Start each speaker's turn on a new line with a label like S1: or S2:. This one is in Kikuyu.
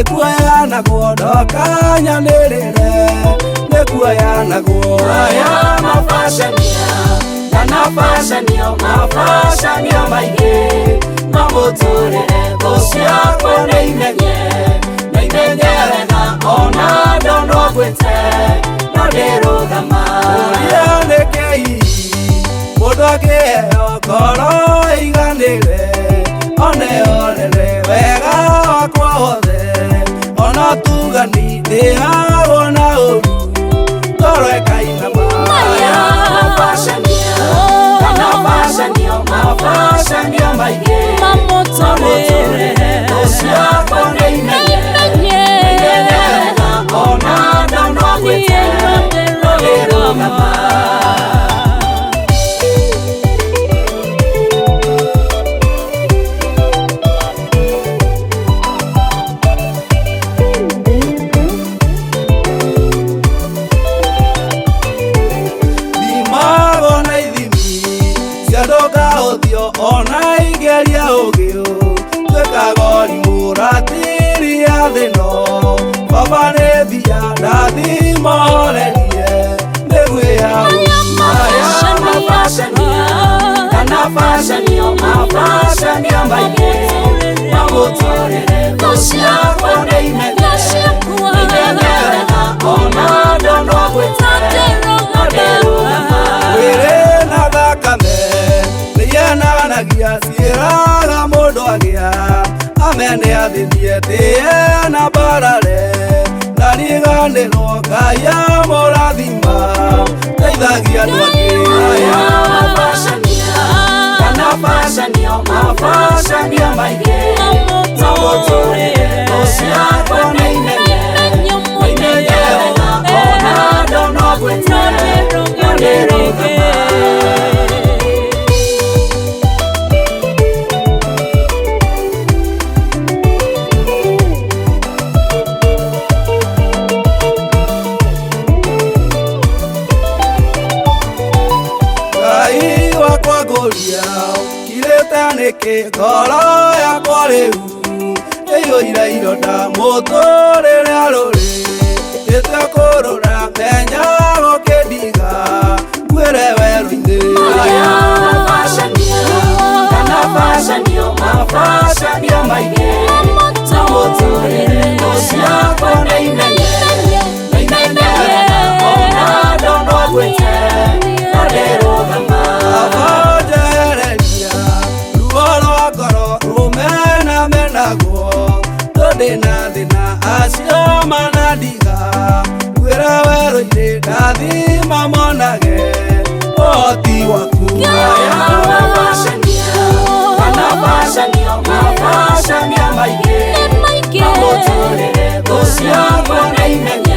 S1: Nĩkuoyanagwo ndoka nyanĩrĩre, nĩkuoyanagwo.
S2: Aya mabacania na nabacanio mabacanio maingĩ mamũtũrĩre thũ ciakwa nĩ imenye na imenye wega ona ndonwo ngwĩte no ndĩrũgama.
S1: Ũria nĩkĩ hihi mũndũ angĩheo ngoro ĩiganĩre, oneorere wega wakwa wothe, ona tugani ndĩhagwo na ũru, ngoro ĩkainama.
S2: Aya mabacania na nabacanio mabacanio maingĩ mamũtũrĩre thũ ciakwa nĩ imenye na imenye wega ona ndonwo ngwĩte no ndĩrũgama.
S1: Thimagwo na ithimi cia ndũka ũthiũ, ona igeria ũgĩũ twĩkaga ũrimũ ratiri ya thĩno, baba nĩ mbia ndathima horerie mĩguĩ ya
S2: Aya mabacania na nabacanio mabacanio maingĩ mamũtũrĩre thũ ciakwa nĩ imenye na imenye wega ona ndonwo ngwĩte no ndĩrũgama.
S1: Mwĩrĩ na thakame nĩyenanagia, ciĩraga mũndũ agĩa amene athĩnie tĩe na mbarare, ndariganĩrwo Ngai amũrathima teithagia andũ angĩ.
S2: Aya mabacania na nabacanio mabacanio maingĩ mamũtũrĩre thũ ciakwa nĩ imenye na imenye wega ona ndonwo ngwĩte no ndĩrũgama.
S1: Ngai wakwa ngũria kirĩte nĩkĩ ngoro yakwa rĩu ĩiyũire ironda, mũtũrĩre arũrĩ ĩtekũrũra menya gũkĩndiga ngwĩre werũ-inĩ.
S2: Aya mabacania na nabacanio mabacanio maingĩ mamũtũrĩre thũ ciakwa nĩ imenye na imenye wega ona ndonwo ngwĩte no ndĩrũgama.
S1: Abanjereria ruo rwa ngoro rũmenamenagwo, tondĩ na thĩna acio manandiga ngwĩre werũ-inĩ, ndathima monage ũhoti waku.
S2: Aya mabacania na nabacanio mabacanio maingĩ mamũtũrĩre thũ ciakwa nĩ imenye.